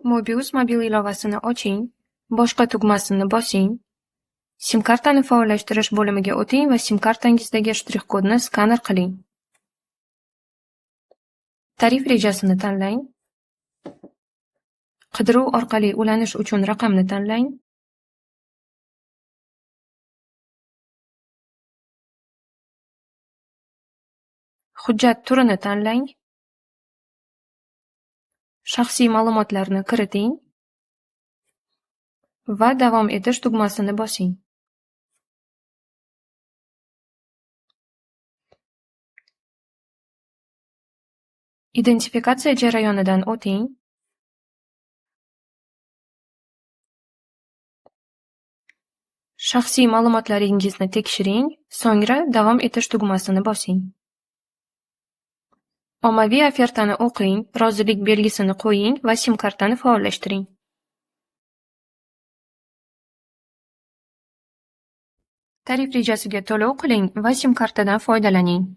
Mobiuz mobil ilovasini oching, Boshqa tugmasini bosing. SIM-kartani faollashtirish bo'limiga o'ting va SIM-kartangizdagi shtrix-kodni skaner qiling. Tarif rejasini tanlang. Qidiruv orqali ulanish uchun raqamni tanlang. Hujjat turini tanlang. Shaxsiy ma'lumotlarni kiriting va Davom etish tugmasini bosing. Identifikatsiya jarayonidan o'ting. Shaxsiy ma'lumotlaringizni tekshiring, so'ngra Davom etish tugmasini bosing. Ommaviy ofertani o'qing, rozilik belgisini qo'ying va SIM-kartani faollashtiring. Tarif rejasiga to'lov qiling va SIM-kartadan foydalaning.